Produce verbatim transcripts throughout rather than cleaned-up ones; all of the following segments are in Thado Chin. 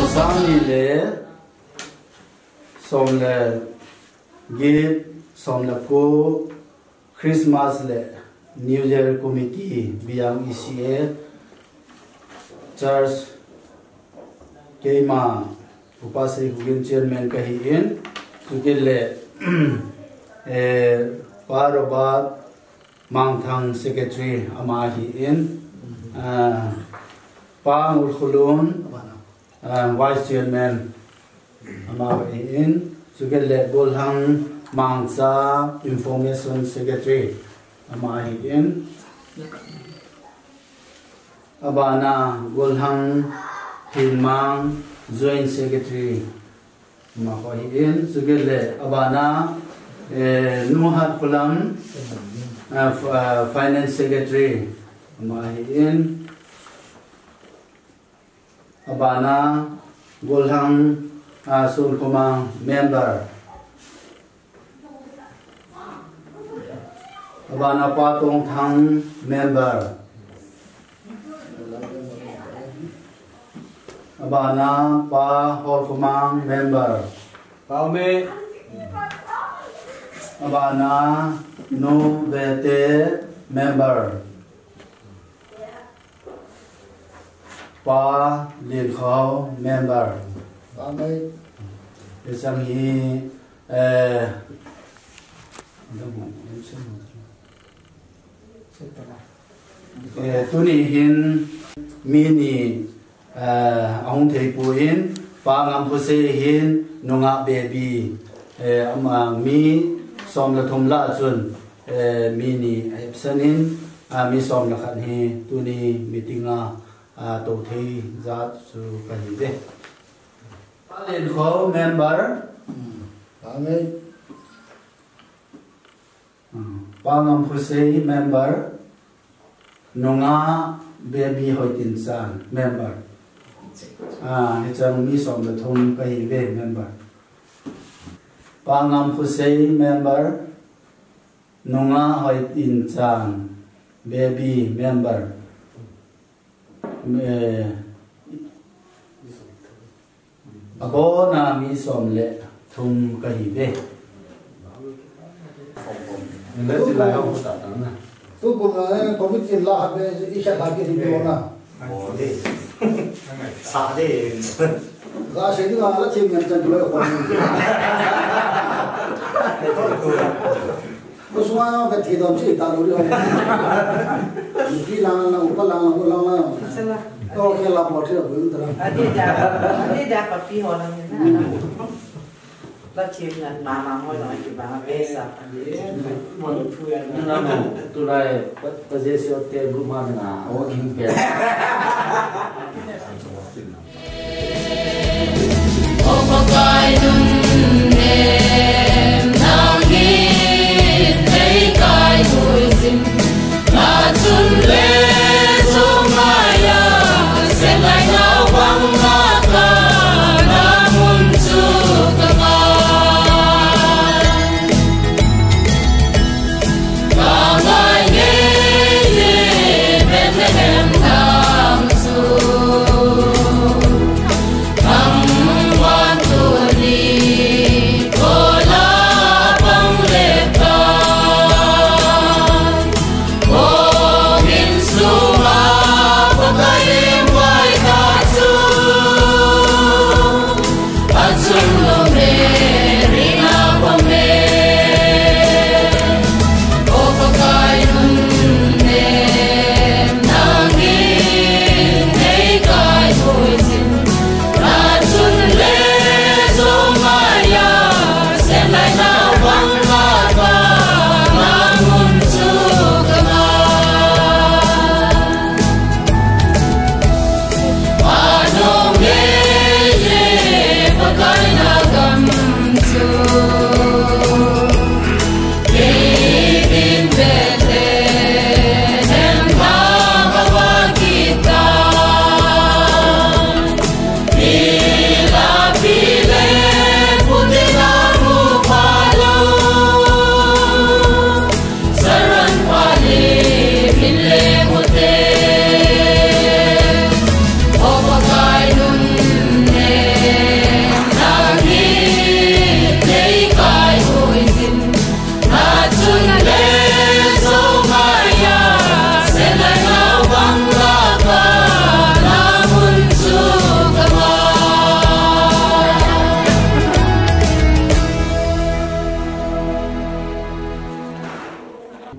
Sang ni le som le get, som le ko, Christmas le New Year Committee, Biang E C A Church, keima Upa Seikhugen Chairman kahi in, chukit le, eh, Pa Robert Mangthang Secretary ama ahi in, ah, Pa Ngulkhulun, ah, Vice Chairman ama ahi in, chukit le Golhang Mangcha Information Secretary ama ahi in, abana Golhang Hinmang Joint Secretary ama ahi in, chukit le abana, eh, Nu Hatkholam, ah, f-, ah, Finance Secretary ama ahi in, abana Golhang, ah, Sonkhomang member. Abana Pa Tongthang member. Abana Pa Holkhomang member. Pau me. Abana Nu Vete member. Pa Liankhao member. Pau me. Hichang hi, eh, eh, tuni hin mi ni, eh, ahung thei poi, Pa Ngamphusei hin nungah baby, eh, ama mi som le thum lah chun, eh, mi ni absent in, ah, mi som le khat hi tuni meeting a, ah, tou thei jat chu kahi ve. Pa Liankhao member. Hmm. Pa Ngamphusei member. Nungah baby Hoitinchan member. Ah, hichang mi som le thum kahi ve member. Pa Ngamphusei member. Nungah Hoitinchan baby member. Eh, abona mi som le thum kahi ve. Nang silai ho ta ta na. Tu ko na, eh, committee la ha be, i kha ta ke ni do na. Oh, de. Sa de. Ga se ni ga la thim yan chan lo ko. Ko sunga ka thi dom chi ta lo ri ho. Nupi lang lang, upa lang lang, u lang lang. Sala. To khel la bol thi lo bun ta la. Adi da, adi da papi ho lang na. La thi ngan ma ma ho lang ki ba be sa. Mo tu ya na mo tu lai pa je si o te bu ma na. O kin pe.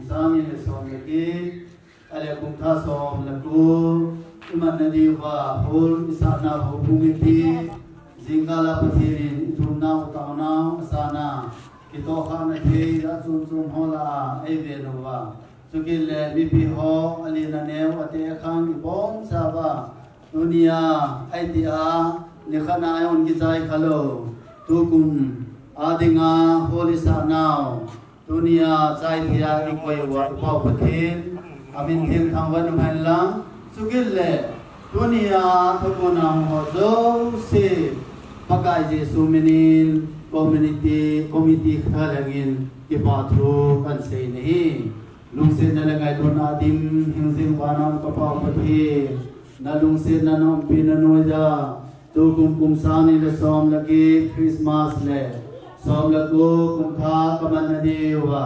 Sang ni le som le get, ale kum tha som le ko, iman na diuva, hol isah nau houbung mipi, jingkah a Pathen in ithumnau, taonau, asahna, kitoh khahna thei, achom chom ho lah a, eive nauva. Chukit le mipi ho, alen aneo, ateh akhang kibonchauva. Tunia, ahi tia, nikhat na eihon kichai khalou. Tukum, a dinga, hol isah nau. Tunia, chai thei a ikoi uva, i Pa u Pathen. Amin thengthang uva umhen lang. Chukit le, tunia, thuphon a hung ho jouse. Pakai Jesu minin, community, committee khat lengin, kipa thu kahin sei nahi. Lungsetna le ngailutna dim, hingjing vana um ka Pa u Pathen, na lungsetna na umpi na noiya, tukum kum sang ni le som le get Christmas le, som le ko kum tha ka man na diuva,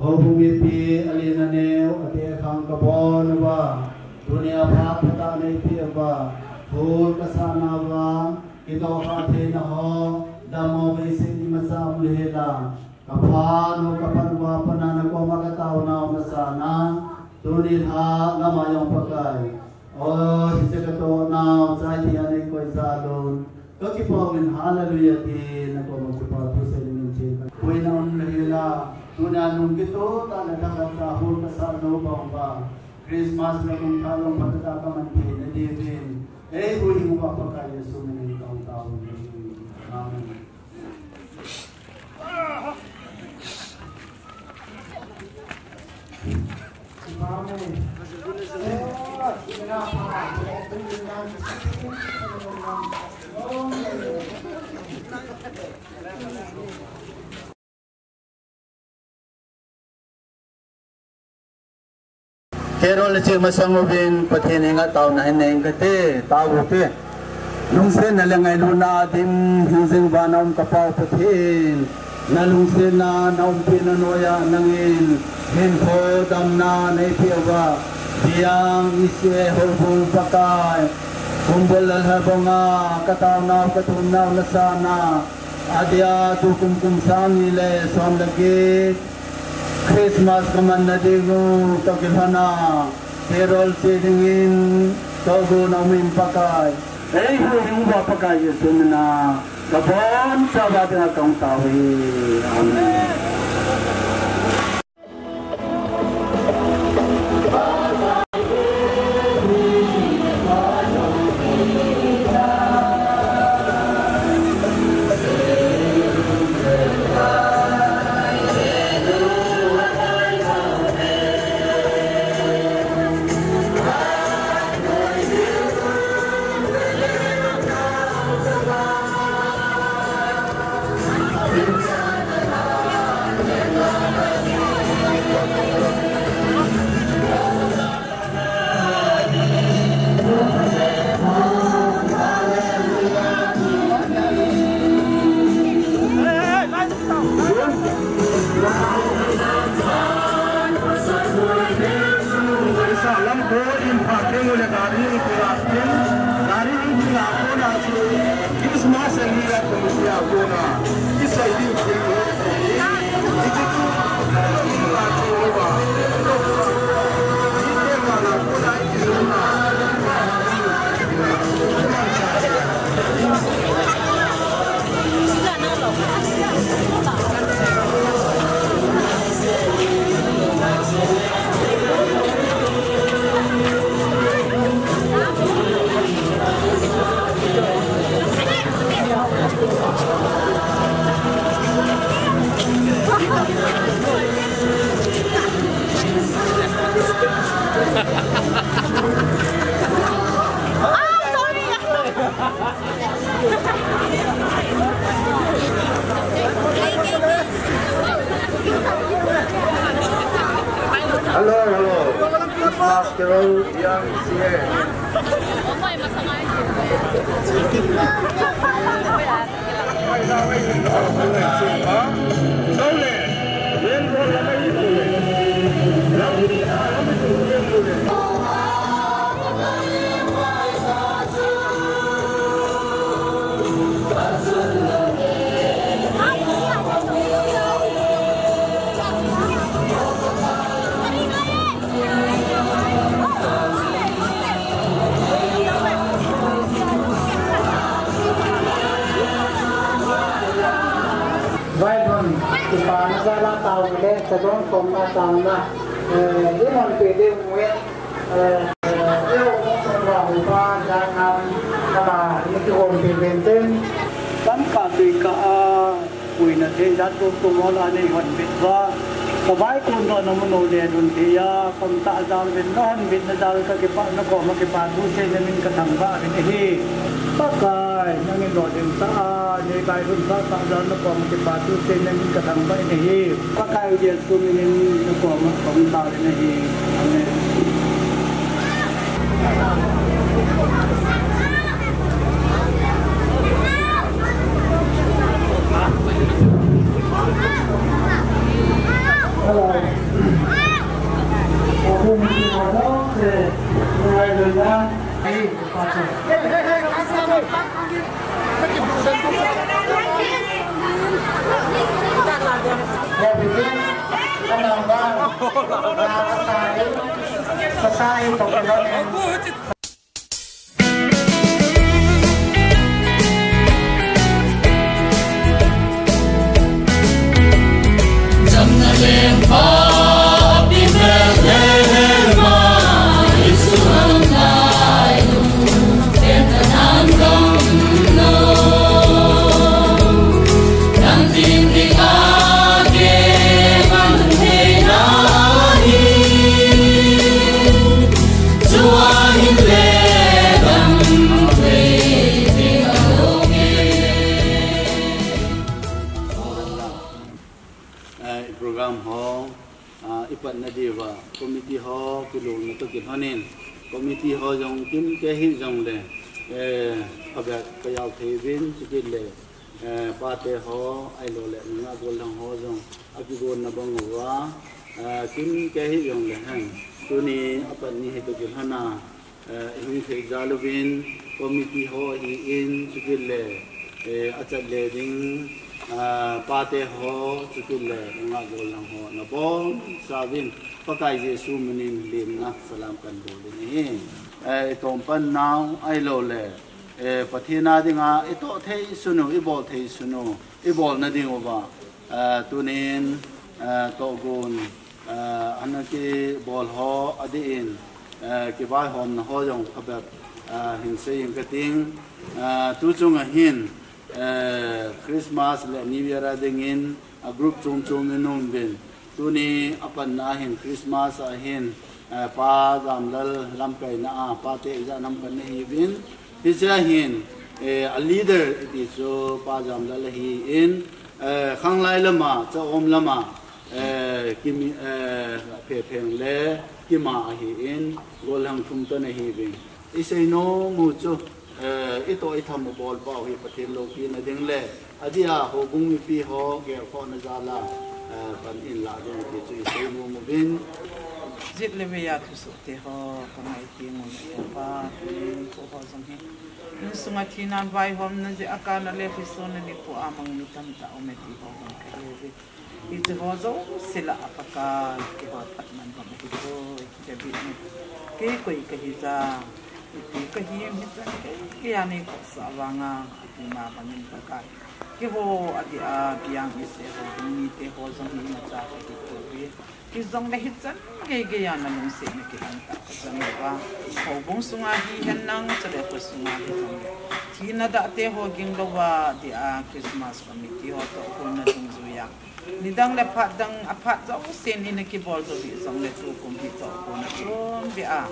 houbung mipi alen aneo, ateh akhang ka bon uva, tunia phat phatah nei peh uva, hol ka sah nauva, kitoh khah theina ho, dammo veiset imacha um le hela, Ka phat u, ka pan uva, pan a na koma ka taonau masanga, tuni lha, ngama jong Pakai. O, hiche ka tohnau, chai thei a nei koi jal un. Ka kipah uvin, hallelujah, tin, na koma kipa thu sei dingin thil ka. Puina um le hela, tuni a nung kitoh tah le thakhat tah hol ka sah jou bang uva. Christmas le kum tha jong phatah tah ka man thei na diuvin. Ei, huhhing uva Pakai Jesu minin ka taovin. Amen. Carol le cheh masang uvin Pathen henga taona hin nei inge kati, tao uvin te. Lungsetna le ngailutna a dim, hingjing vana um ka Pa u Pathen. Na lungsetna, na umpi na noiya nangin hinkho damna nei peh uva. Biang ise houbung Pakai. Kumbul le lhabonga, ka taonau, ka thumnau na sahna. Adia tukum kum sang ni le som le get Christmas kamanna ding u toh kilhona, carol che dingin tohgon aumin Pakai. Eihuhhing uva Pakai Jesu mina kabonchauva dinga kahung tao uve. Amen. Lamko in pha keng u le gari in kila keng, gari in kila kona chu Christmas and New Year committee a kona kisei ding thil u. Hello, hello. Christmas Carol Young C A. Vaidon, kipana jal a taona le, chadon khomna taona, eh, i honpeh diu ahi, eh, eh, i hung sung uva upa, jat ham, ama, i kihonpeh uvin tin. Lamka tuikah a, puina thei jat tum tum hol a nei honbit uva. Ka vaikon doh na mun u le lhun thei a, kom tah jal uvin na honbitna jal ka kipah, na koma kipa thu seina min ka thangvah uvin ahi. Pakai, nangin lolhing tah a, nei kai lhun tah tah jal na koma kipa thu seina min ka thangvah in ahi. Pakai Jesu minin na koma kahung tao in ahi. Amen. Hello. Eh, i program ho, ah, i patna diuva, committee ho kilolna toh kilhonin, committee ho jong kimkei hih jongle, eh, phabep ka jao thei uvin, chukit le, eh, pate ho, ahilou le, nungah gollhang ho jong, akigonna bang uva, eh, kimkei hih jongle hen, tuni apat ni hi toh kilhona, eh, i hung thei jal uvin, committee ho ahin, chukit le, Eh, achat le ding, ah, pate ho, chutile nunga golhang ho, nabonchauvin Pakai Jesu minin lemna salam kanbol in ahi. Eh, itom pan nau ahiloule, eh, Pathen a dinga itoh thei sunu, ibol thei sunu, ibolna diuva, eh, tunin, eh, tohgon, eh, ana kibol ho adeh in, eh, kivaihomna ho jong khabep, eh, hin sei inge kating, eh, tuchunga hin, eh, Christmas le New Year a dingin, a group chom chom ium uvin. Tuni apanna hin Christmas a hin, eh, Pa Jamlal lamkaina a, pate ijat lam pan ahiuvin. Hichea hin, eh, a leader iti chu Pa Jamlal ahin, eh, khanglai lama, chahom lama, eh, kimi, eh, Phepheng le Kima ahin, golhang thum toh ahiuvin. Isei nom u chu, eh, itoh itham u bol pau hi Pathen loupina ding le, adeh a houbung mipi ho gelkhohna jal a, eh, pan inlah ding ti chu isei nom uvin. Jet le vei a thusoh te ho, kangai teng u le Pa, tuni nikho ho jong hi. Insunga thinan vaihomna jeh a kana le lhisona nikho a mangni tamtah aume ti ho jong kahe uve. Hiche ho jouse lah a Pakai, keiho phatman ham ahi poi, David in, kei koi kahi jeh a, ipi kahi em hichan, kei, kei a neikhohsah vanga, ati ma bangin Pakai. Keiho adeh a, biang ise ho, mite ho jong hi imacha kahi poi. Hijongle hichan, gei gei a nalungsetna kilang tah kachan uva. Houbung sunga hihen lang, chule kho sunga hijongle. Thina dahte ho ging louva, adeh a, Christmas committee ho toh, kona dungjuiya. Nidang le phat dang a phat jousen ina kibol jou hih jongle tukum hi tohgon a chom beh a.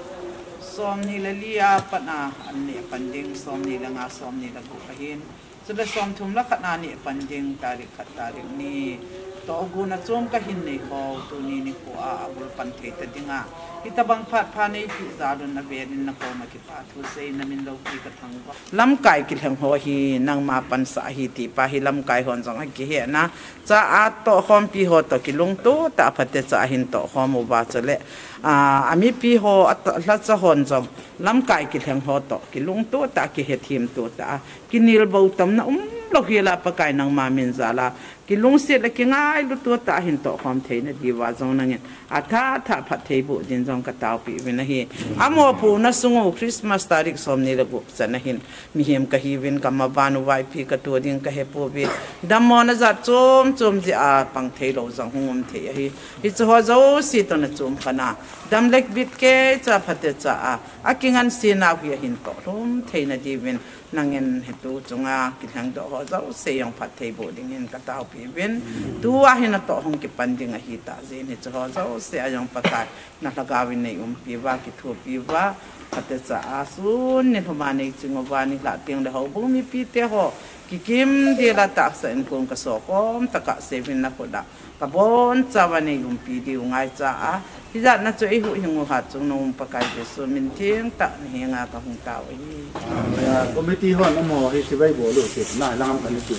Somni le li a pat a an neh pan ding, somni le nga, somni le gup ahin. Chule somthum le khat a neh pan ding, tarik khat, tarik ni. Tohgon a chom kahin nei ho, tuni nikho a, abul pan thei ta dinga. Hitobang phat pha neipeh jal un avel in nakoma kipa thu sei, namin loupi kathangvah. Lamkai kilheng ho hi nangma pansah ahi ti pa hi lamkai hon jong akihetna. Cha a tohkhompi ho toh kilungto tah a phatecha a hin tohkhom uva chule, a, amipi ho a ta-, lhacha hon jong lamkai kilheng ho toh kilungto tah a kihethem to tah a kinel bou tamna umlou hel a Pakai nangma min jal a kilungset le kingailu to tah a hin tohkhom theina diuva jong nangin atha tha phatthei boh din jong kataopeh uvin ahi. Amopohna sung u Christmas tarik somni le gup chan a hin mihem kahiuvin kamavan uva ipi kato ding kahepouve. Dammona jat chom chom jeh a pang theilou jong hung um thei ahi. Hiche ho jouse toh nachom pan a, dam le bit keicha phatecha a, akingansena u hi ahin tohlhum theina diuvin, nangin hitu chunga kilhengdoh ho jouse jong phatthei boh dingin kataopeh uvin. Tua hi natoh hung kipan ding ahitah jeh in hiche ho jouse a jong Pakai nalhagao in neiumpi uva, kithopi uva, phatecha a sun nilhum a neiching uva, nilhah tengle houbung mipite ho kikim dila tahsa in kon kasokhom tah a seuvin nakhut a kabonchauva neiumpi diu ngaicha a, hijatna chu eihuhhing u hatchungnung Pakai Jesu min thengtah nahenga kahung tao ahi. Committee hon amaho hi chibai bol u ti na lang am kan ti.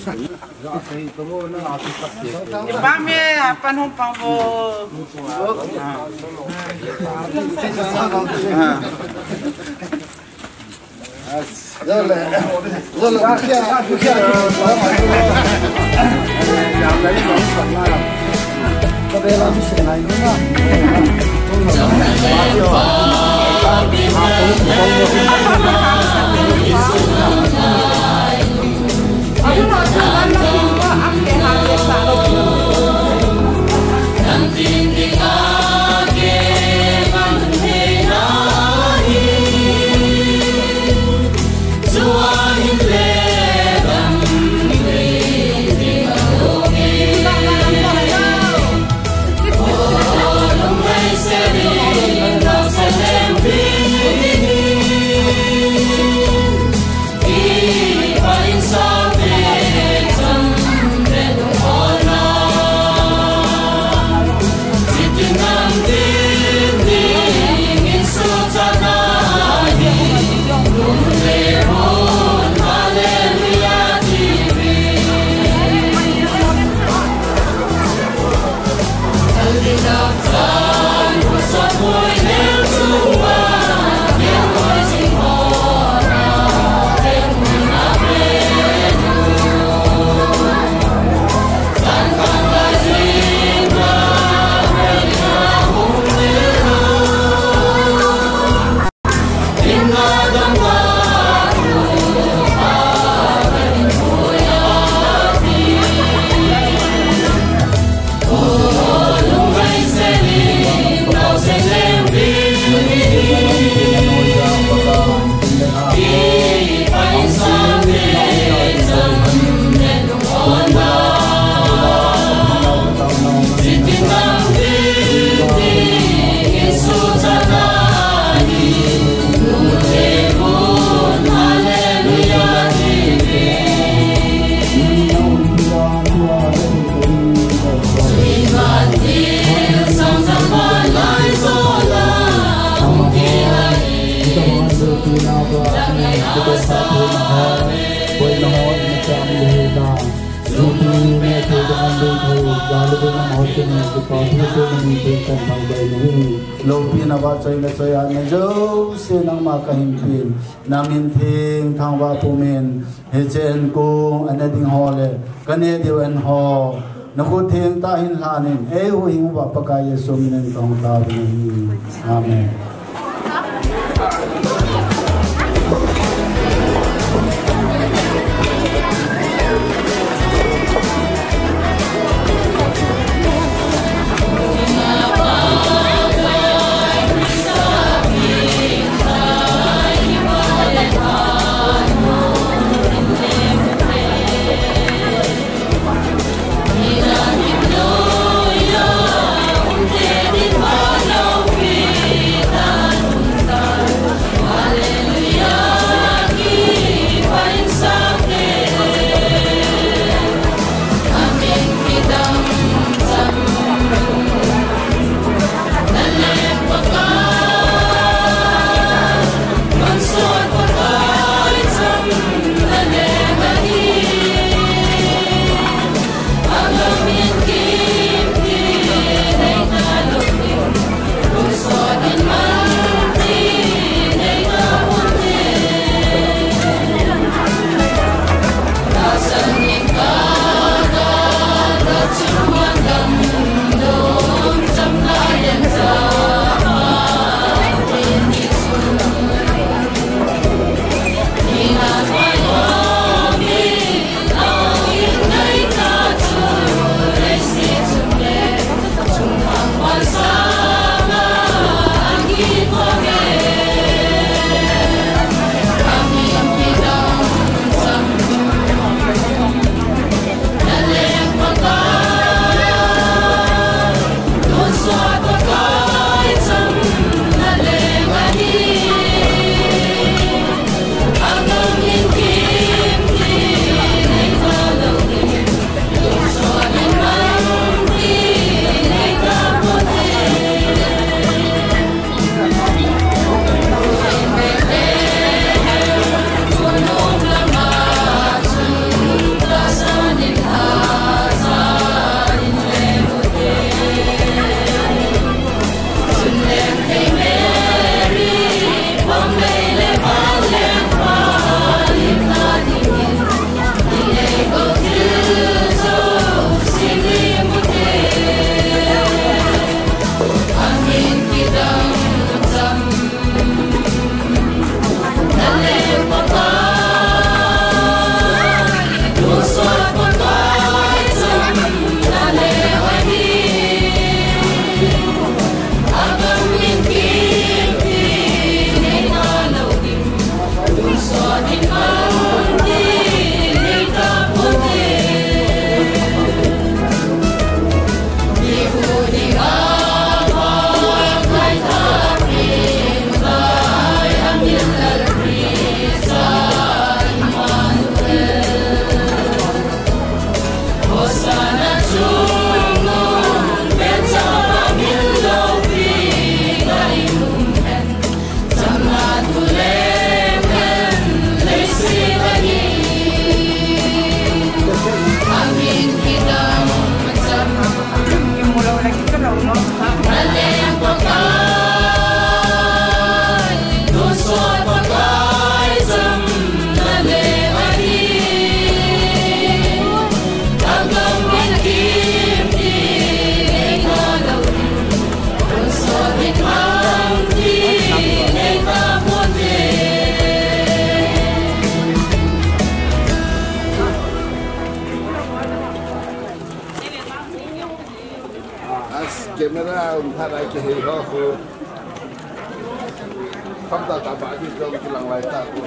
Ipa me, apan hung pang vo. Loupina vahchoina choiatna jouse nangma kahin pen, namin thengthang vahpumin, hiche ankong ana ding ho le kaneh diu an ho nakhut theng tah hin lhanin, eihuhhing uva Pakai Jesu minin kahung taovin ahi. Amen. As camera um tha lai ke hei ho ko. Kham ta ta ba di jong kilang lai ta ko.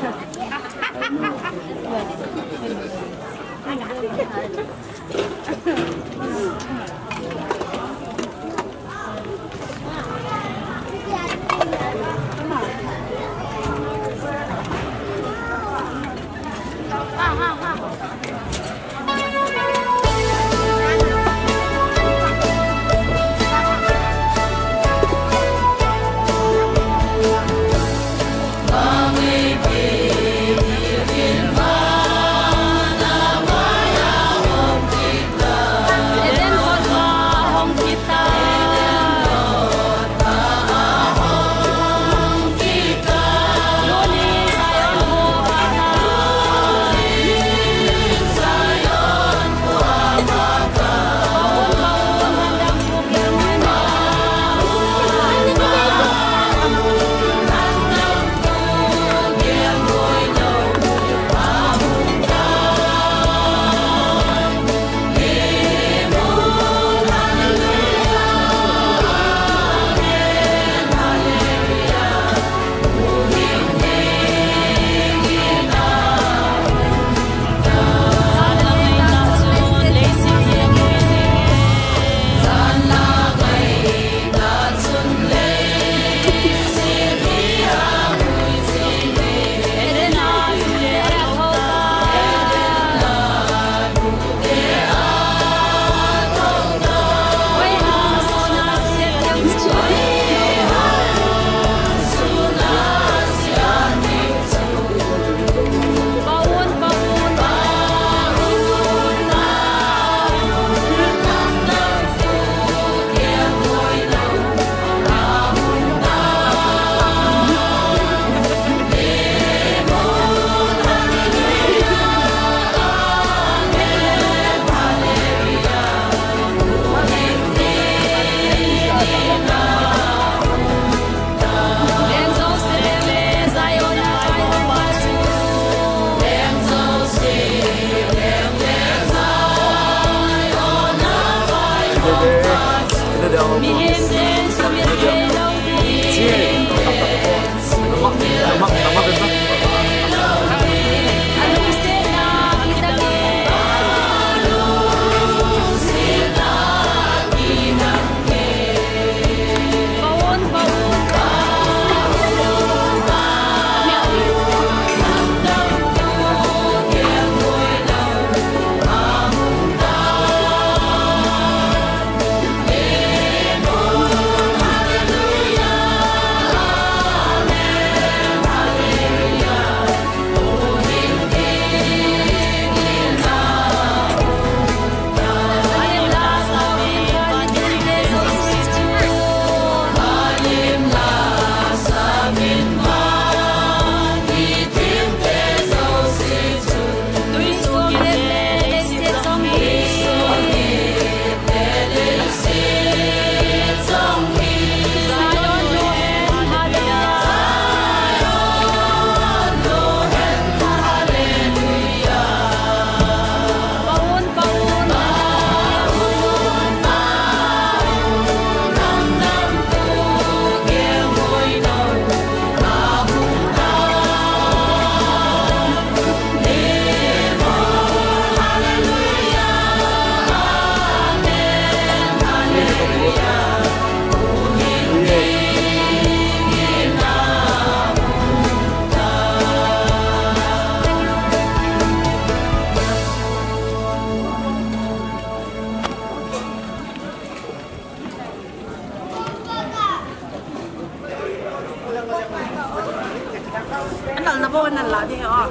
Anal na bo, anal la di ho.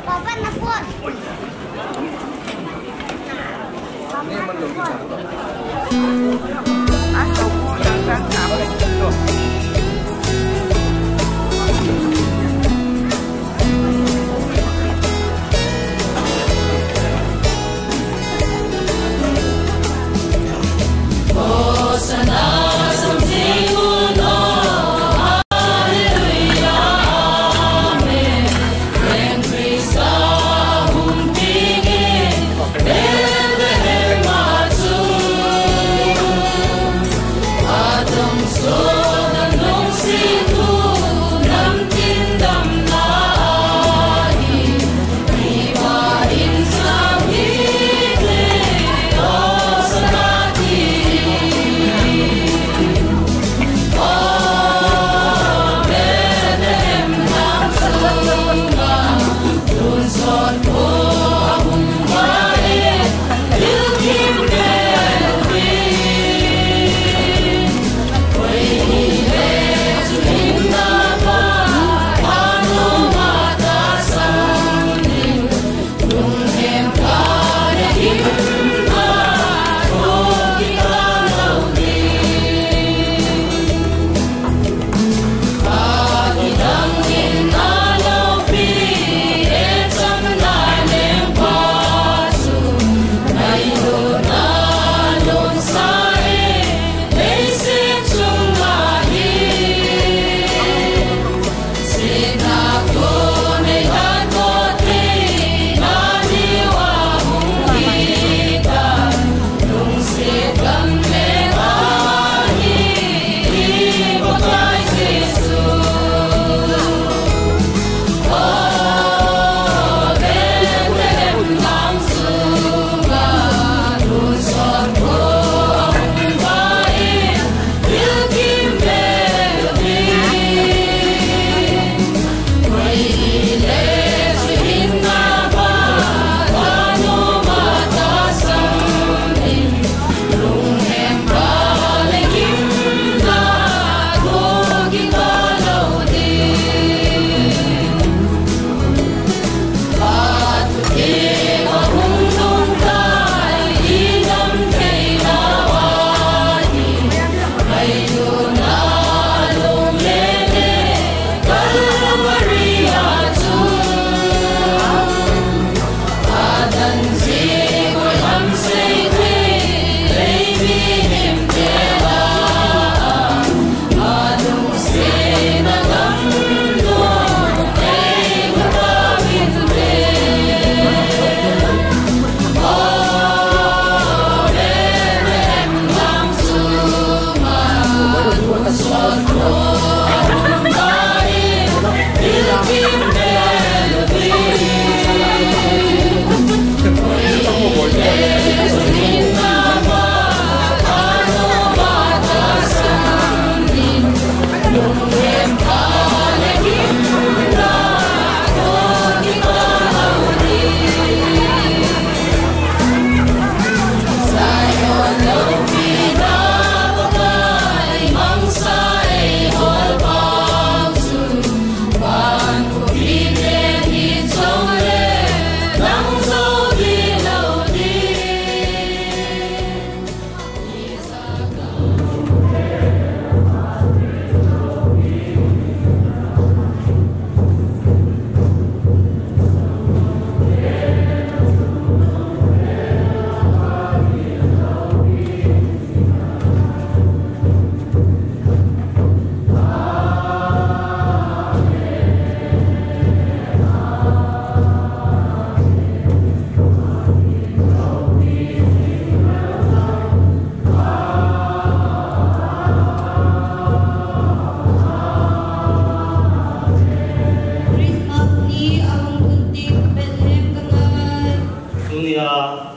Papa, na phone.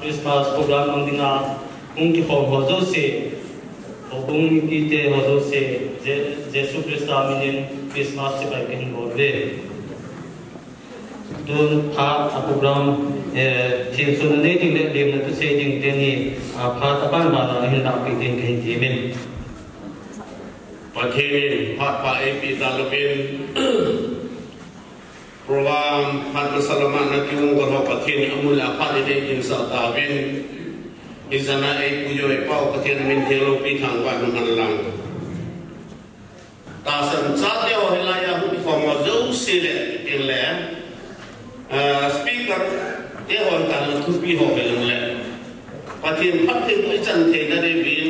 Christmas program mang dinga hung kikhom ho jouse, houbung mipite ho jouse, Je-, Jesu Christa minin Christmas chibai kahin bol uve. Tun phat a program, eh, thilsohna nei ding le lemna thusei ding teni, ah, phat a ban ban a hin lampi ding kahin temin. Pathen in phat pha eipeh talouvin, program phat masa lama na kium ho Pathen in amun le aphat in eikinsah tauvin. Hijeh a eipu eipa u Pathen min theng loupi thangvah in umhen lang. Tahsan chate ho hilai a hung kikhom ho jouse le, tin le, ah, speaker te ho, tahsan thupi ho hijongle, Pathen phattheiboh ichan theina diuvin,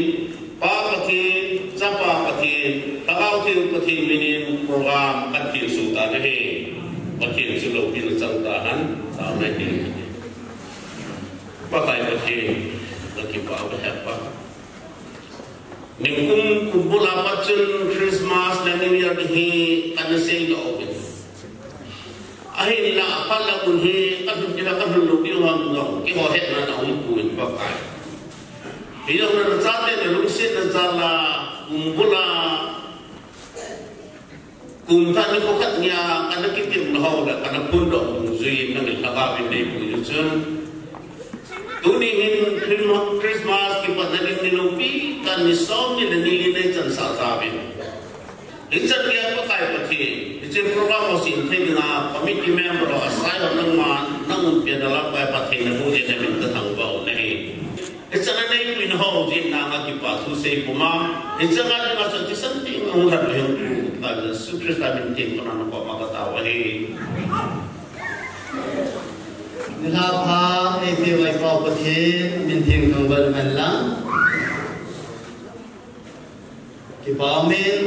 Pa Pathen, Chapa Pathen, Lhagao Theng Pathen minin program kathilsoh tan ahi. Pathen chu loupina chang tahen, taona hi. Pakai Pathen, kakipah uve Pa. Nikum kum bul a pat chun Christmas le New Year hi kana seidoh uvin. Ahinla aphat le mun hi kalhun kit a kalhun lou diu ham jong keiho hetna a um poi Pakai. Hijongle nachate nalungsetna jal a kum bul a Kum thah nikho khat nia kana kitem na ho le kana phondoh dungjui in nangin Lhagao in neipui u chun, tuni hin Christmas, Christmas kipatna ding ni loupi tah ni som ni le ni li neichansah tauvin. Hichan geiya Pakai Pathen, hiche program ho sem thei dinga committee member ho asai ho nangman, nang umpi a na lamkai Pathen naboh jeh in namin kathangvah u ahi. Hichan a neipuina ho jeh in nanga kipathu sei puma. Hichan a dinga chun thisan ding hung lhat lou hung pu, Jesu Christa min tin kona nakoma katao ahi. Nilhah pha eipeh u Pathen min theng thangvah in umhen lang. Kipa umin,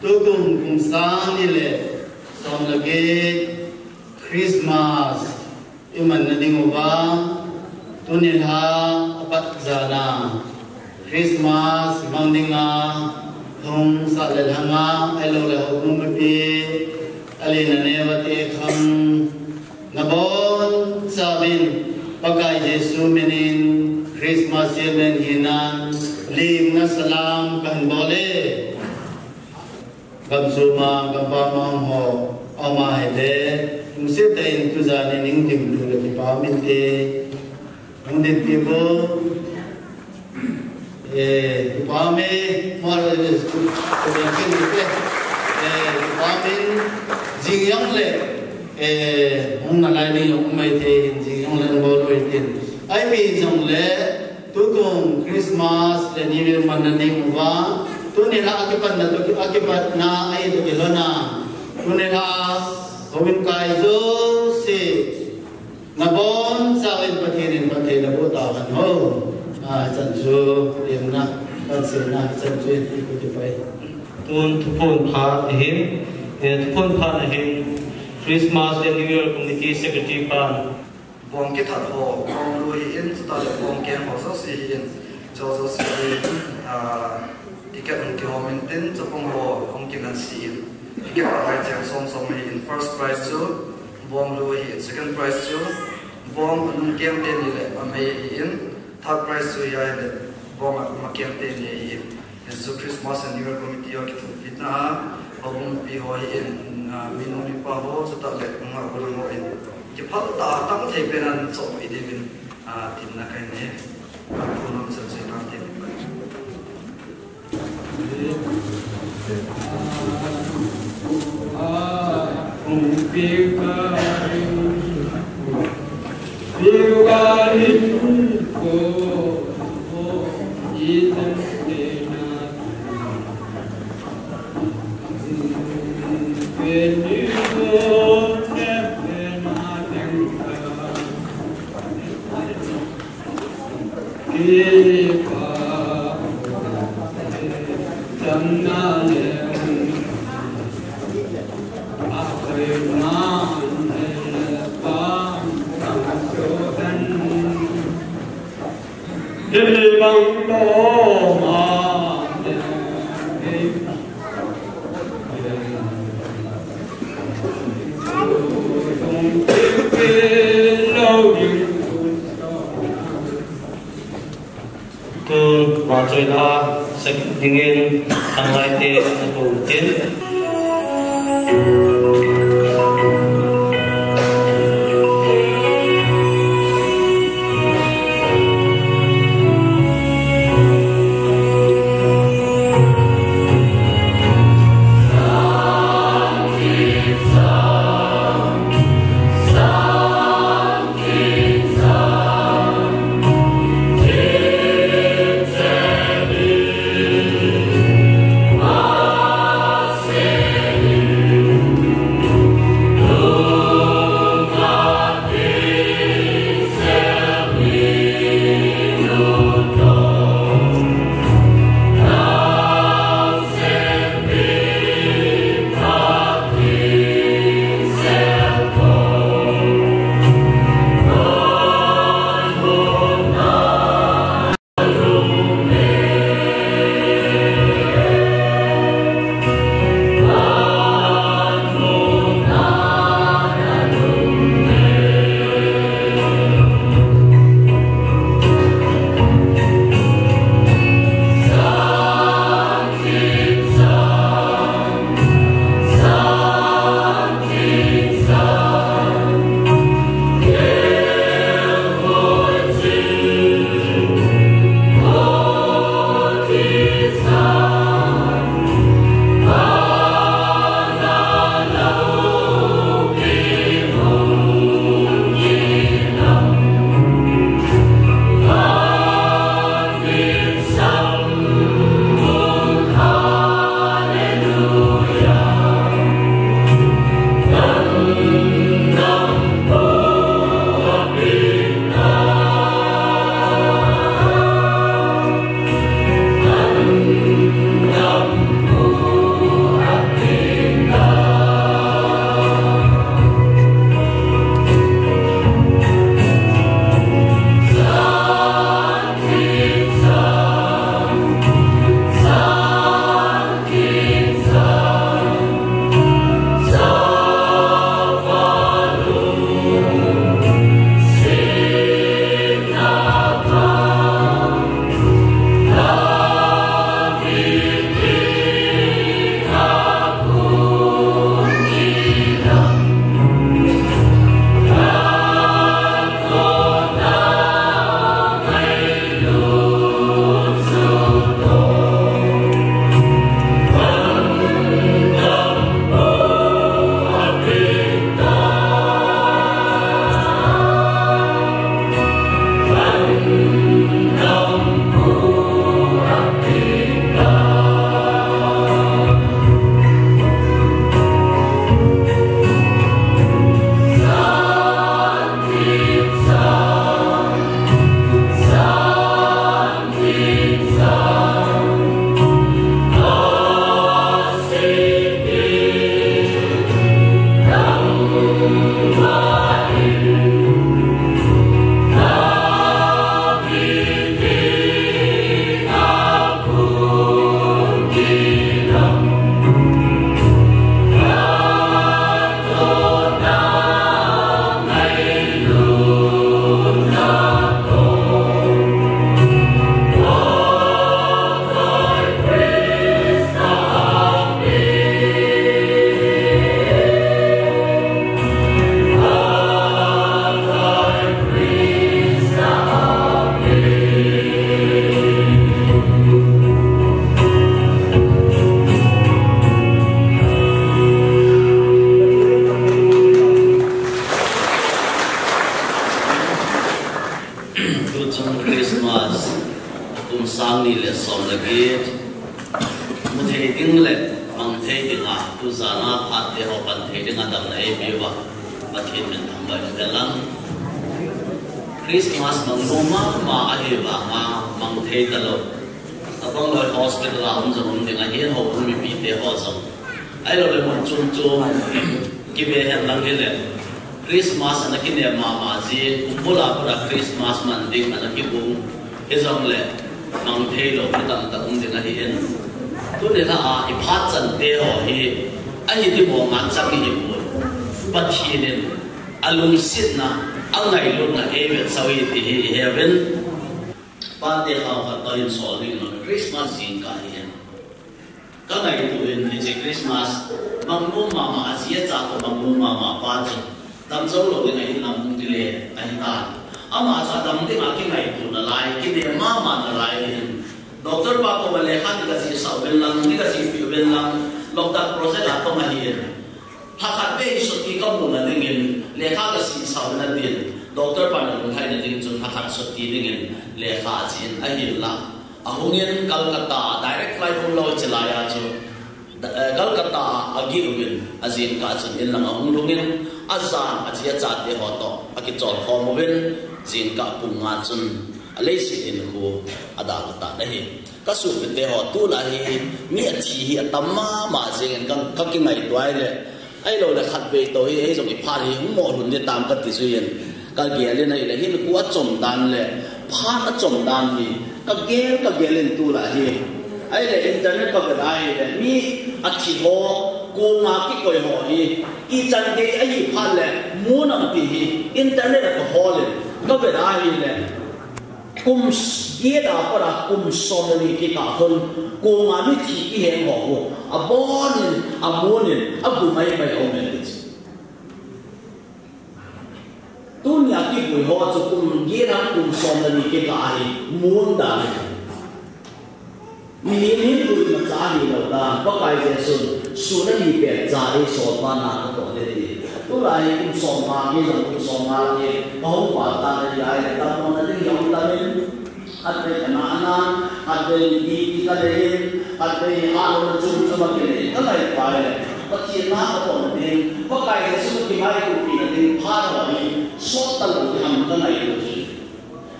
tukum kum sang ni le som le get Christmas imanna diuva, tuni lha apat jan a Christmas mang dinga hung sah le lhanga, ahilou le houbung mipi, alen aneo ate khang, nabonchauvin Pakai Jesu minin Christmas jan hinan, lemna salam kahin bol e. Gamsung a, gampam a um ho, aum ahile, lungset tah in tujan in hung dinpi le kipa um inte, hung dinpi bou, eh, kipa um e, mo, eh, kipa um e, eh, kipa um in, jing jongle, eh, hung nalai ding jong um maithei in, jing jongle hung bol u hitin. Ahi jongle, tukum Christmas le New Year manna diuva, tuni lha akipatna toh, akipatna ahi toh kilhona, tuni lha houin kai jouse, nabonchauvin Pathen in phatthei naboh tahen o. Ah, hichan chu, lemna, panseina, hichan chu, ipi ti pai. Tun thuphon phat ahin, eh, thuphon phat ahin, Christmas le New Year Committee Secretary pan. Bong kithat ho, bong lu ahin, chutah le bong keng ho jouse ahin, chu jouse ahin, ah, ticket hung kihom intin, chapang ho hung kiman sih in, ticket a lai cheng som som ahin, first prize chu bong lu ahin, second prize chu bong anung keng teni le amei ahin, third prize chu hiya ahile bong ama keng teni ahin. Hichu Christmas and New Year Committee ho kithumpitna a, houbung mipi ho ahin, ah, minu mipa ho, chutah le nungah gollhang ho ahin, kiphal tah a tam thei pen a chohmai diuvin, ah, temna kahin nei. Ka thu nom chan chu nante mipa. Machoila sak dingin, thanglai te, ato tin. Tuchung Christmas, kum sang ni le som le get, mu thei ding le mang thei dinga, tujana phat te ho pan thei dinga damna eipeuva, Pathen min thangvah in umhen lang. Christmas mang nom mama ahi vanga mang thei talou. Abang loi hospital a um jong um ding ahin, houbung mipi te ho jong. Ahilou le mun chom chom kive hen lang hile. Christmas ana kinem mama jin, kum bula bula Christmas man ding ana kibung. Hijongle mang thei lou mi tamtah um ding ahin. Tuni lha a i phat chan te ho hi, ahi ti bou ngan chang hi pon. Pathen in alungsetna, angailutna eivetsah u ahi ti hi i he uvin. Pate hao khat toh hin sol ding in Christmas jingkah hi. Ka ngaito in hiche Christmas, mangnom mama a ji a cha toh mangnom mama pa chu damjou lou ding ahi lam hung kile ahi tan. Ama chu adam ding a kingaito nalai, kinem mama nalai ahin. Doctor pa koma lekha ding ka jihsah uvin lang, ding ka jihpeh uvin lang, Loktak project a tong ahin. Lhakhat vei hi chutti ka muna dingin, lekha ka jihsah uvin atin. Doctor pan alunglhaina ding chun lhakhat chutti dingin lekha ajih in ahinla. Ahungin Calcutta, direct flight hung lou hiche lai a chu. Da-, eh, Calcutta a ageh uvin, ajingkah chun inlang ahung lhungin, ajan a ji a chate ho toh akichol khom uvin, jingkah pung nga chun aleiset hinkho adalha tan ahi. Ka sopi te ho, tulai hi mi athi hi atam mama jengin ka, ka kingaito ahile. Ahilouleh khatvei toh hi, eijong iphat hi hung mo lhun ding tam kati jui in. Ka gel in ahile, hinkho achom dan le phat achom dan hi ka gel, ka gel in tulai hi. Ahile internet ka vet ahile, mi athi ho, kong a kikoi ho hi ichan gei ahi phat le mu nam ti hi internet a ka hol in ka vet ahile. Kum s-, get a pat a kum som le ni kikah khun, kong a mithi kiheng ho u, abonin, amunin, agu maimai aum e ti chu. Tunia kipui ho chu kum get a kum som le ni kikah ahi, mun dan ahi. Mihem hi pui macha ahilou dan, Pakai Jesun, sun ahi pet cha eisol pa na katoh ding ati. Tulai hi kum som nga, kei jong kum som nga lang hi, kahung val tan ahi ahile, dammo na ding hi ahung tam in. Khatvei kana anan, khatvei BP ka dei in, khatvei hahlouna chom chom a kinei, ka ngaito ahile, Pathen na katoh ding, Pakai Jesu ka kingailutpi na ding, phat ho hi sot talou ding ham ka ngaito chu.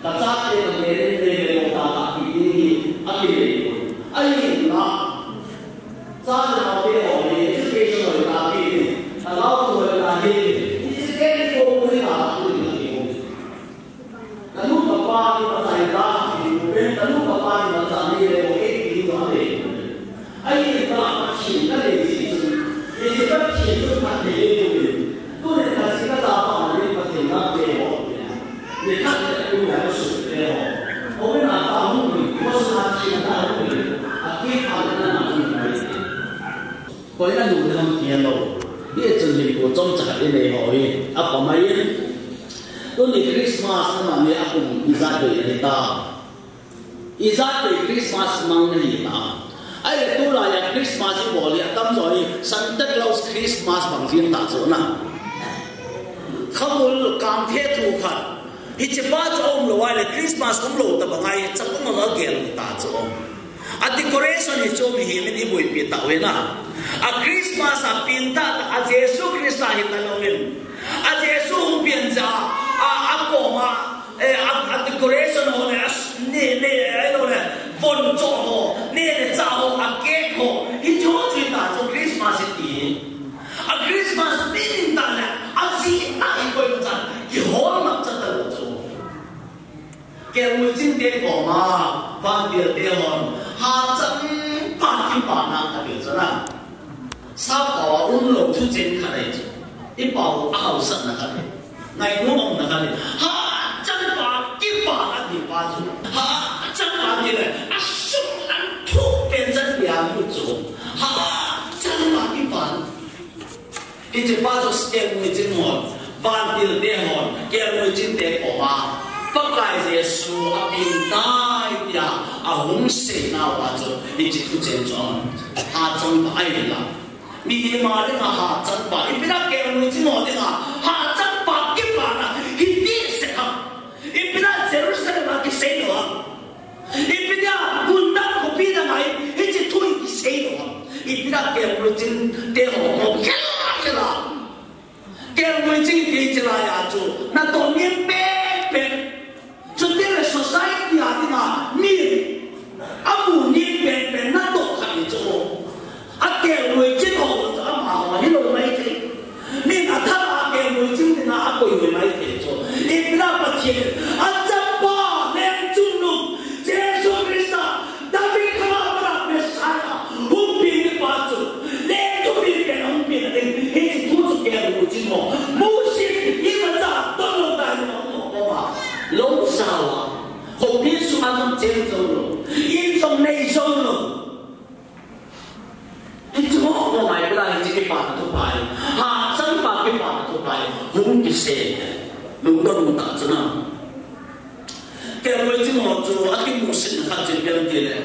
Ka chate ka gel in, le le ko ta ka pi ding hi akinei poi. Ahinla, cha le nao te ho hi education hoi ta pi ding, ka lhagao thu hoi ta hi, hiche te hi ko mu hi na tu ding ahi ko. Ka nu ka pa ni machai ta, pen ka nu ka pa ni machai ni le ko e pi ni to le. Ahinla Pathen ka dei jeh chun, hiche Pathen chu phatthei le tu le. Tuni Pathen ka chapa le Pathen na te ho. Ni khat le tu ya ko su te ho. O me na ta hung ni, ko su na chi na hung ni. A ki pa le na na hung ni. Koi na nu le ham ki lo. Hichun hinkho chomcha khat inei ho hi. Apa mai in. Tuni Christmas na ma ni akum ijat vei ahi ta. Ijat vei Christmas mang nahi ta. Ahile tulai a Christmas ibol hi atamjo hi Santa Claus Christmas bang jin ta chu na. Khamul kangthe thu khat. Hiche pa chu aum lou ahile Christmas um lou tabang ahi, chapang a gel ta chu. A decoration hi chu mihem in iboipi tau ve na. A Christmas a pengtah a Jesu Christa hi talou in. A Jesu hung peng cha a, a koma, eh, a, a decoration ho le, a s-, ne, ne, ahilou le, von cho ho, ne, ne cha ho, a cake ho, hiche ho chu ta chu Christmas iti. A Christmas meaning ta le, a ji ta hi koima chan, kihol mak cha talou chu. Kelngoi chingte koma, vantil te hon, hachang pa kipana atil chu na. Sappao a umlou thucheng khat ahi chu. Ipao a haosatna khat ahi. Ngainom umna khat ahi. Hachang pa kipana ti pa chu. Hachang pa ti le, asung lang thu pen chan pia mu chu. Hachang pa kipana. Hiche pa chu kelngoi ching hon, vantil te hon, kelngoi chingte koma, Pakai Jesu apeng tai tia ahung seinau pa chu, hiche thucheng chu aman. Hachang pa ahi la. Mihem a dinga hachang pa, ipi dia kelngoi ching ho dinga hachang pa kipana, hiti se ham. Ipi dia Jerusalem a kisei lou ham. Ipi dia, mun dang khopi dang a hi, hiche thu hi kisei lou ham. Ipi dia kelngoi chingte ho toh khel khel a. Kelngoi ching kiti lai a chu, natoh nem pen pen. Chutile society a dinga, mi, amu nem pen pen natoh khat hi chu. A kelngoi ching ho chu amaho hilou maithei. Min athah a kelngoi ching dinga akoi maithei chu. Ipi dia Pathen, achapa, leng chungnung, Jesu Christa, David khang a pat a Messiah, hung peng pa chu, leng thupi pen hung peng ding, hiche thu chu kelngoi ching ho. Moses, imacha, toh lou tai lou, lou sao a. Khopi sunga Chen jou lou. In jong nei jou lou. Hiche ho, ho mai pela hiche kipana thupha hi. Hachang pa kipana thupha hi. Hung kisei. Lungdon tah chu na. Kelngoi ching ho chu akimusit khat chu ipi ham itile,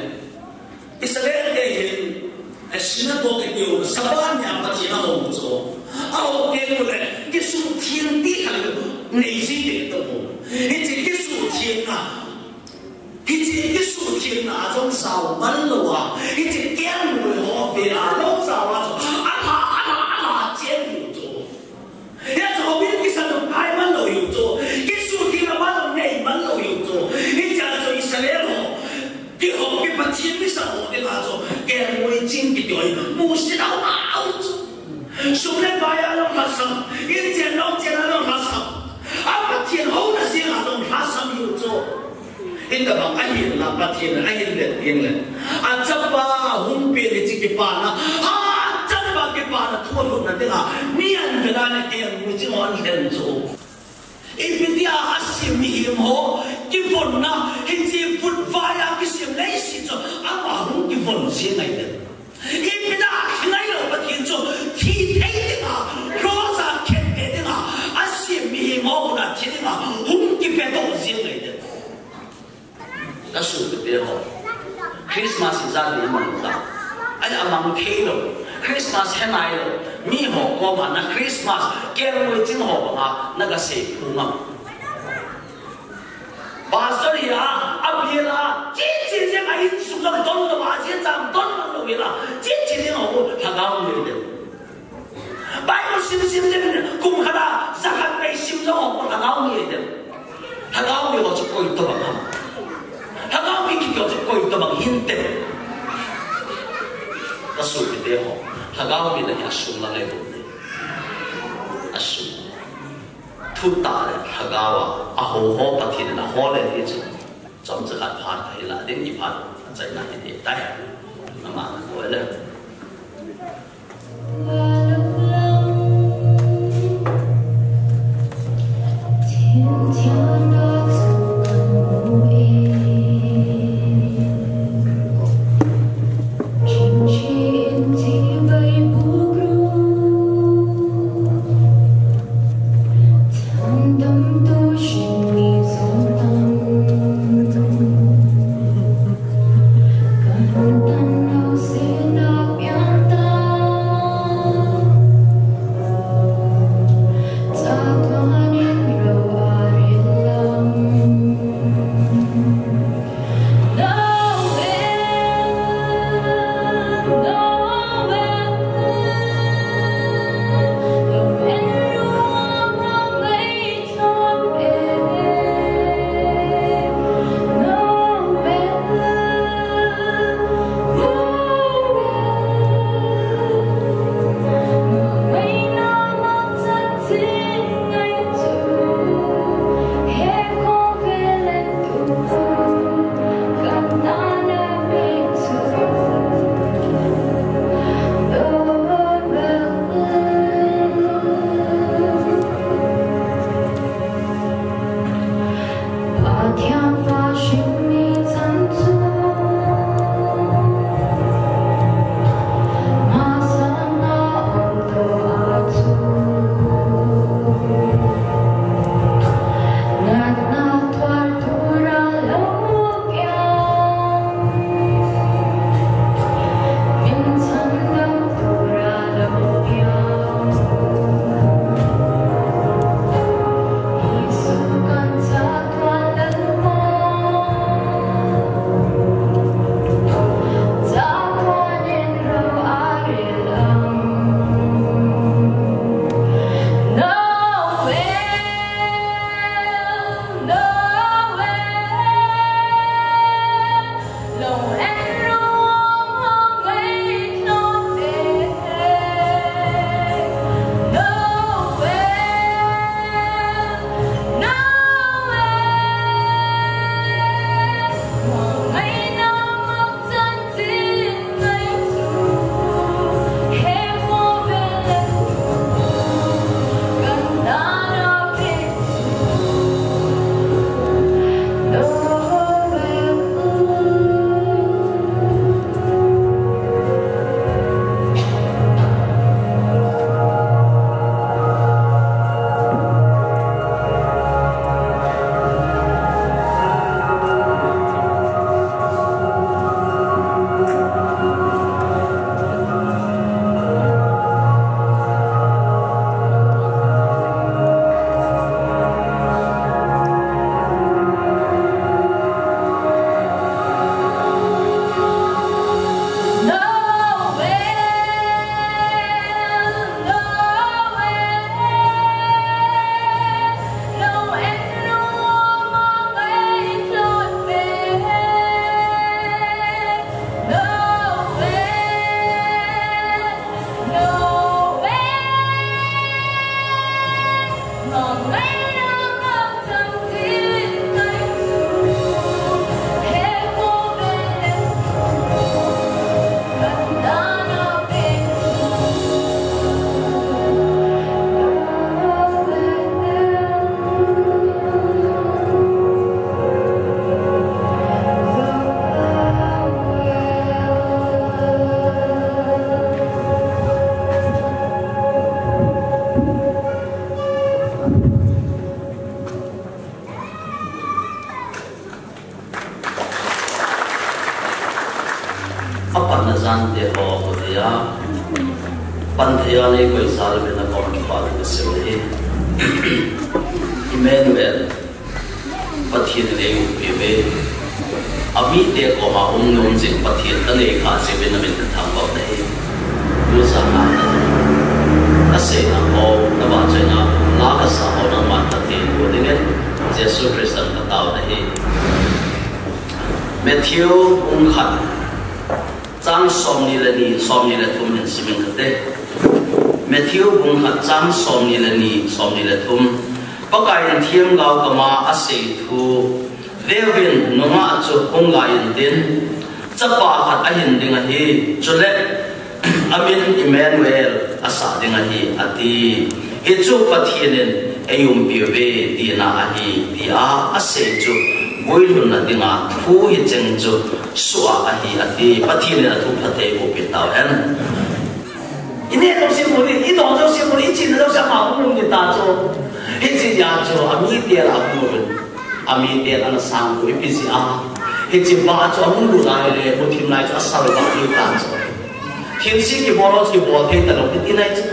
Israel te hin, eh, synagogue kiti u, Sabbath nia Pathen ahou chu. Ahou teng uleh, kisuhtheng ti khat nei ji kit tabou. Hiche kisuhthengna, hiche kisuhthengna a jong jao man lou a, hiche kelngoi ho vela jong jao a chu, alha, alha, alha chen u chu. Hijeh chun houin kisah jong kai man lou u chu. Kisuhthengna pa jong nei man lou u chu. Hichea chu Israel ho, kihou, ki Pathen misa ho dinga chu, kelngoi ching kiti u hi musit aum aum chu. Sum le pai a jong lhasam, in chen nong chen a jong lhasam, a Pathen houna jeng a jong lhasam u chu. Hitabang ahinla Pathen ahin vet ding le, achapa hung pen hiche kipana, achapa kipana thu alhutna dinga mi ahin vet a le kelngoi ching ho ahin lhen chu. Ipi tia asem mihem ho kivonna, hiche vutvai a kisem leiset chu ama hung kivon jeng ahi dem. Ipi tia thi nailou Pathen chu thi thei dinga, lhoja khet thei dinga, asem mihem ho kona thi dinga hung kipedoh jeng ahi dem. Ka sopite ho, Christmas ijat hi imang ta. Ahi, amang thei lou. Christmas he nailou mi ho koma na Christmas kelngoi ching ho banga na gasei phung am? Pastor hi a, abel a, chichi jeng a, insung jong don lou a, jeng jang don man lou hi la, chichi jeng a, lhagao mi ahi dem. Bible sim sim jeng, kum khat a jakhat vei sim jong ho, lhagao mi ahi dem. Lhagao mi ho chu koi tobang ham? Lhagao mi kiti ho chu koi tobang hinte? Ka sopite ho, lhagao mi na hi asung lang ahi bou. Asung. Thutah le lhagao a, ahou ho Pathen in ahol e ti chu, chomcha khat phat kahi lah ding, kiphat achaina hi ding tai. Nama na ko le. Ajante ho kotia, pan thei a neikoi jal uvin nakom a kipathu kasei ahi. Emmanuel, Pathen in eiumpi uve. Amite koma hung nom jing Pathen kanei kha jeh uvin namin kathangvah u ahi. Tujan a naseina ho, navahchoina, la kasa ho nangman Pathen pu dingin Jesu Christan katao u ahi. Matthew bung khat, chang somni le ni, somni le thum hin simin kate. Matthew bung khat, chang somni le ni, somni le thum. Pakaiyin themgao kama asei thu, Veuvin, nungah chu hung laiyin tin, chapa khat ahin ding ahi, chule amin Emmanuel asah ding ahi, ati. Hichu Pathen in eiumpi uve tina ahi, tia asei chu guilhunna dinga thu hicheng chu soh a ahi, ati. Pathen in athu phatthei eiboh peh tauhen. Ineh jouse mun in, idon jouse mun in, ichihna jouse mun in, ama hung lhung ding ta chu. Hiche dia chu amite lah a hung lhung in, amite ana sangkhol ipi jeh a, hiche vah chu ahung lut lai le, muthim lai chu asalvah ding ta chu. Thilse kibol ho chu kibol thei talou, iti nai chu.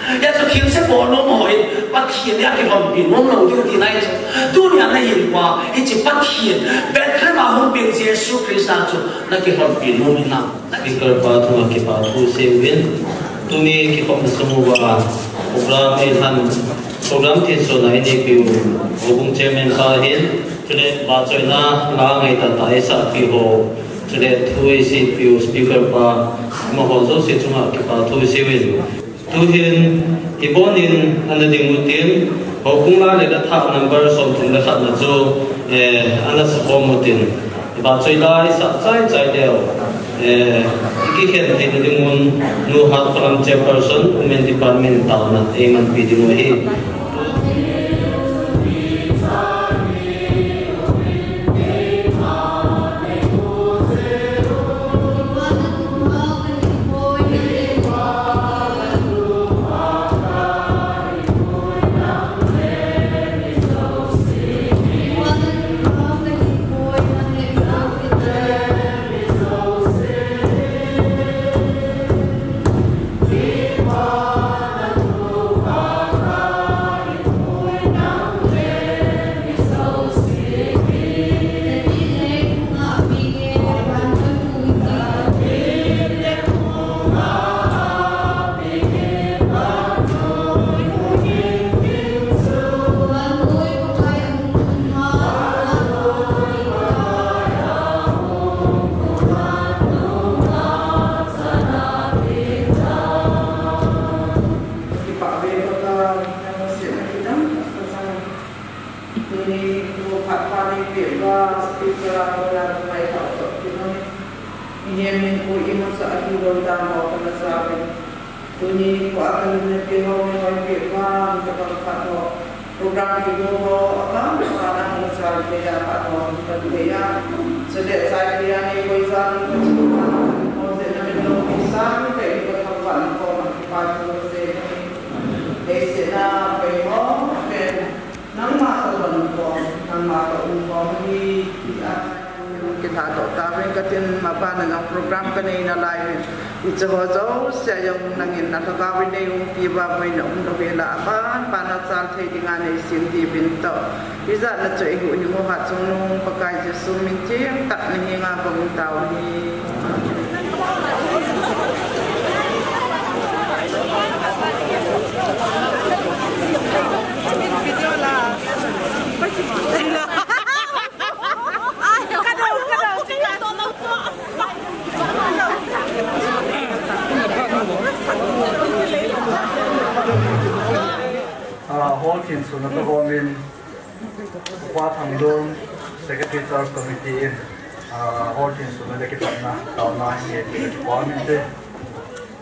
Hijeh chun thilse bol nom ho hi Pathen in akilhonpi nom lou diu tina ahi chu. Tunia nahin uva, hiche Pathen, Bethlehem a hung peng Jesu Christa chu nakilhonpi nom hinam? Speaker pa chunga kipathu seiyuvin. Tuni kikhopna sung uva program eilhan, program thensona eineipiu, houbung chairman pa hin, chule vahchoina la ngaitah tah eisahpiu ho, chule thu eisepiu speaker pa, amaho jouse chunga kipathu seiyuvin. Tuhin, ibonin ana ding utin, houbung la le la thah number somthum le khat na chu, eh, ana sakhom utin. Vahchoi la isah chaichai leu, eh, ikikhen theina dingun, Nu Hatpalam Chairperson, Women Department taona eimanpi dingu ahi. Kipah ve Pakai, nangma sehna kidang, Pakai. Tuni nikho phat pa neipeh uva, speaker a kona kangailhah u toh kilhon in. Mihem hinkho imacha ahilou dan ho kana jao in. Tuni nikho a kalunna peh ho, neipeh uva, mi tobang phat ho. Program kigo ho, abang bang a nahung jal thei a phat ho, kathei a. Chule chai thei a neikoi jal, kachi uva, ho jeh in namin lungset tah in kathangvah in nakoma kipathu kasei. Leiset a koi ho, pen. Nangma toh lhon khom, nangma toh um khom hi, tia. Kilhatoh tauvin katin, mabana jong program kanei nalai uvin. Hiche ho jouse a jong nangin nalhagao in neiumpi uva boina umlou hel a, aban bana chal thei dinga neisem diuvin toh. Hijat na chu eihuhhing u Hatchungnung Pakai Jesu min theng tah nahenga kaum tauve. Ah, hall thensona kagomin, Upa Thangdon, Secretary Church Committee in, ah, hall thensona le kipatna, taona, nge, kipah minte.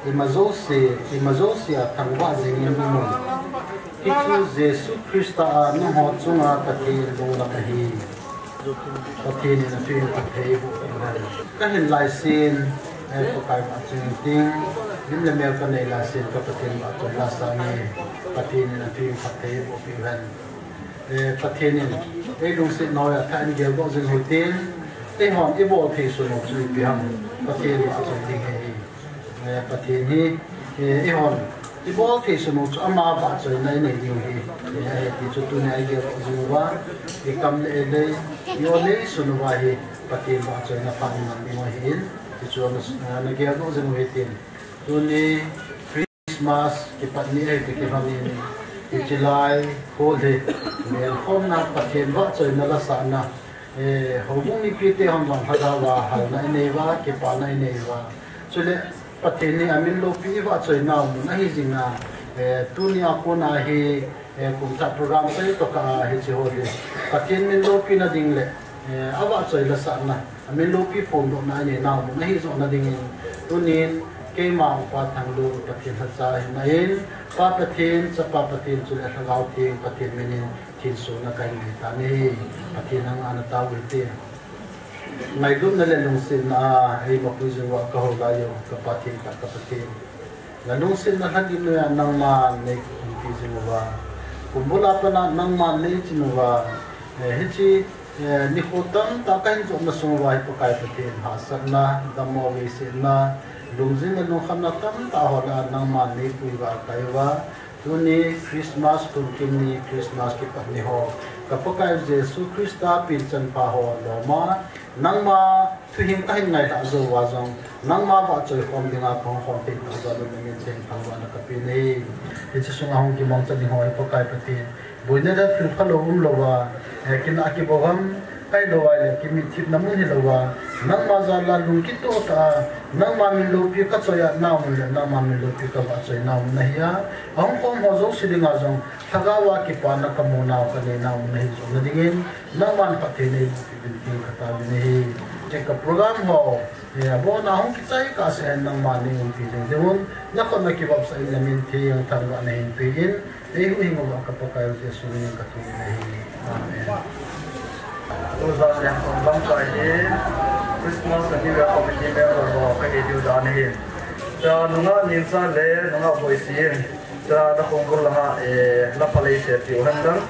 Ima jouse, ima jouse a thangvah jingin imun. Hichu Jesu Christa a nangho chunga Pathen lunglhai ahi. Pathen in aphatthei eiboh peh uhen. Kahin laisen, eh, Pakai vahchoi inting, lim le mel kanei laisen ka Pathen vahchoi la sange, Pathen in aphatthei eiboh peh uhen. Eh, Pathen in eilungset nau a thah in geldoh jing u hitin, eihon ibol thei sun u chu ipi ham, Pathen vahchoi ding ahi. Eh, Pathen hi, eh, eihon ibol thei sunu chu ama vahchoina inei diu hi, eh, ahi ti chu tunia igel jing uva, ikam le ilei, i-o lei sunu va hi Pathen vahchoina pha inei diu ahin, ti chu ana, eh, ana geldoh jing u hitin. Tuni Christmas kipat ni ahi ti kilhonin, hiche lai, hol hi, melkhomna Pathen vahchoina lasahna, eh, houbung mipite hon jong lhagao a halna inei uva, kipana inei uva. Chule Pathen hi amin loupi ivahchoinau mun ahi jinga, eh, tunia kona hi, eh, kumthah program sei tokah a hiche hol hi Pathen min loupina ding le, eh, avahchoi lasahna, amin loupi phongdohna ineinau mun ahi johna dingin, tunin keima upa Thanglun Pathen lhacha hina in, Pa Pathen, Chapa Pathen chule Lhagao Theng Pathen minin thinsona kahin nei tan ahi. Pathen nanga natao uhite. Ngailutna le lungsetna a eimapui jing uva kahou lai u, ka Pathen tah ka Pathen. Nalungsetna lhagim noiya nangman neiumpi jing uva, kumbul a pat a nangman neichen uva, eh, hiche, eh, nikho tamtah kahin jotna sung uva hi Pakai Pathen hahsatna, dammo veisetna, lungjing le lungkhamna tamtah hol a nangman neipui uva akai uva, tuni Christmas lhun kim ni, Christmas kipat ni ho, ka Pakai Jesu Christa pinchan pha ho loma, nangma thuhing kahin ngailhah jou uva jong, nangma vahchoi khom dinga kahung khom thei tah jal un namin sengtah uva ana kapeh in ahi. Hiche sunga hung kimangcha ding ho hi Pakai Pathen, boina le thil phalou umlouva, eh, kinah kibohgam kailou ahile kimitthipna mun hilouva, nangma jal a lungkitoh tah a, nangma min loupi kachoiya nau mun le nangma min loupi kavahchoi nau mun ahi a, ahung khom ho jouse dinga jong lhagao a kipana kamu nau kanei nau mun ahi johna dingin, nangman phatthei neiboh peh uvin tin kataovin ahi. Hiche ka program ho, eh, abona hung kichai kahse hen nangman neiumpi jing diuvin, nakhut a kivopsah in namin theng thangvahna hinpe in, eihuhhing uva ka Pakai Jesu minin kathum in ahi. Amen. Tujan lengkhom lamkai hi Christmas le New Year Committee member ho kahi diu dan ahi. Cha nungah Nengcha le nungah Boisin. Cha nakhongkul langa, eh, la phalei se tiu hen lang.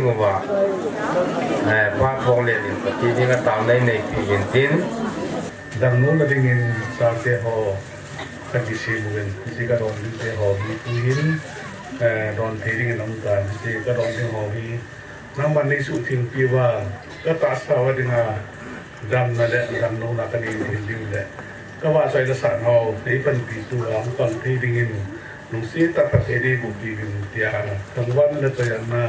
Uva, eh, Pa Thonglen in Pathen henga taona nei neipi in tin. Damlouna dingin chate ho ka kisem uvin, hiche ka don ding te ho hi tuhin, eh, don thei dingin aum tan, hiche ka don ding ho hi nangman nei suhthengpi uva, ka tahsa uva dinga damna le damlouna ka nei thei ding le ka vahchoi le san ho nei panpi tua hung pang thei dingin, lungset tah a Pathen in eiboh piuvin tia, thangvahna le choi-atna,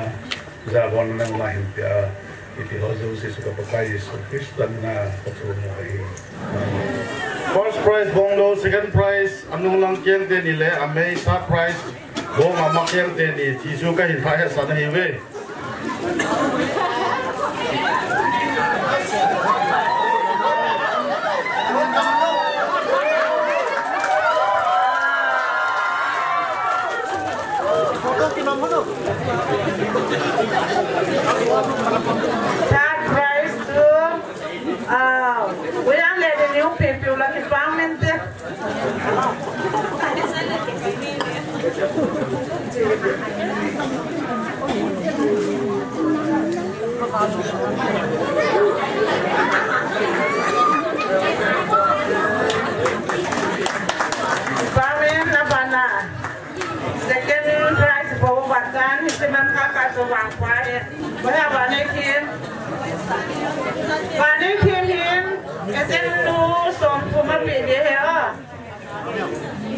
jabolna nangma hin pia, hiti ho jouse chu ka Pakai Jesu Christa mina ka thum u ahi. First prize bong lou, second prize, anung lang keng teni le amei, third prize bong ama keng teni, ti chu ka hin pha hetsah na ahi ve. Third prize to, uh, we are letting you people like a parliament. Parliament na bana. Second prize bou vatan, hiche man kaka chu vang pa he. Boi ha Vaneikhim. Vaneikhim hin, esen nu som kuma pe de he o.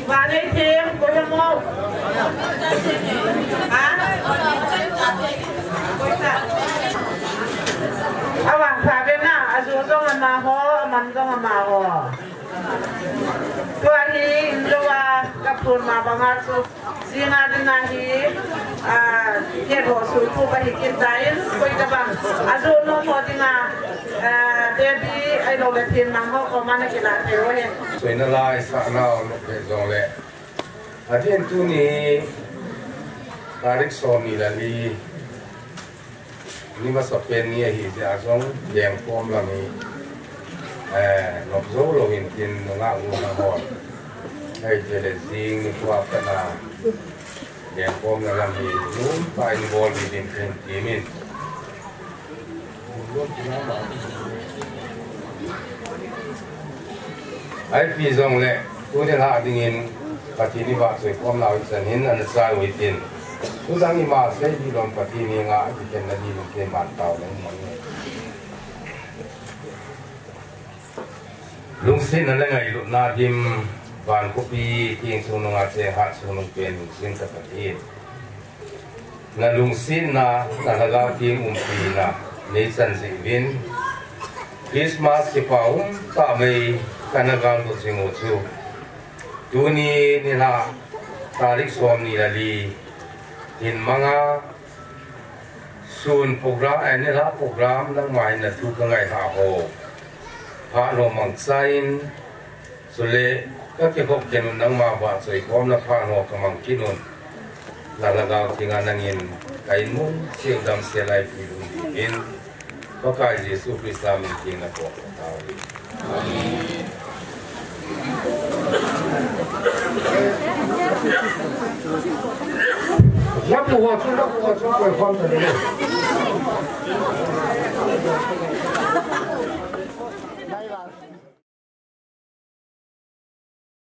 Vaneikhim, koi he mo. Ha? Avang pa ve na, ajo jong amaho, aman jong amaho. Tua hi, in louva, ka phun ma banga chu. Jing a dinga hi, ah, kei ho sulphu kahi kit tan, koi tabang ajo nom ho dinga, ah, baby, ahilou le thinglhang ho koma na kilah thei u ahi. Soina lai sah nau lou peh jongle, adeh in tuni tarik somni le li, ni masapen ni ahi jeh a jong, lengkhom lam hi, eh, nop jou lou hin tin nungah nungah hon. Ahithei le jing nikho a pat a lengkhomna lam hi, nungah in bol ding tin tin. Ahi jongle, tuni lha dingin, Pathen i vahchoi khom nau hi chan hin ana chai u hitin. Tujang ima sei ding lom Pathen henga, i kikhenna ding lom te man tau leng mang. Lungsetna le ngailutna dim, van khopi, theng sung nunga cheng hat sung nung pen lungset ka Pathen. Na lungsetna, na lhagao theng umpina, nei chan jeh uvin. Christmas kipa um tah mai, kana gal doh jing u chu. Tuni nilhah, tarik somni le li, hin manga, sun program, eh, nilhah program, nangma hin na thu ka ngailhah ho. Phat ho mangcha in, Chule, ka kikhop khen un nangma vahchoi khomna phat ho ka mang kit un. Na lhagao thenga nangin, ka inmun, seh u damsel a eipui un tin. Pakai Jesu Christa min theng na koma ka tao uve. Amen.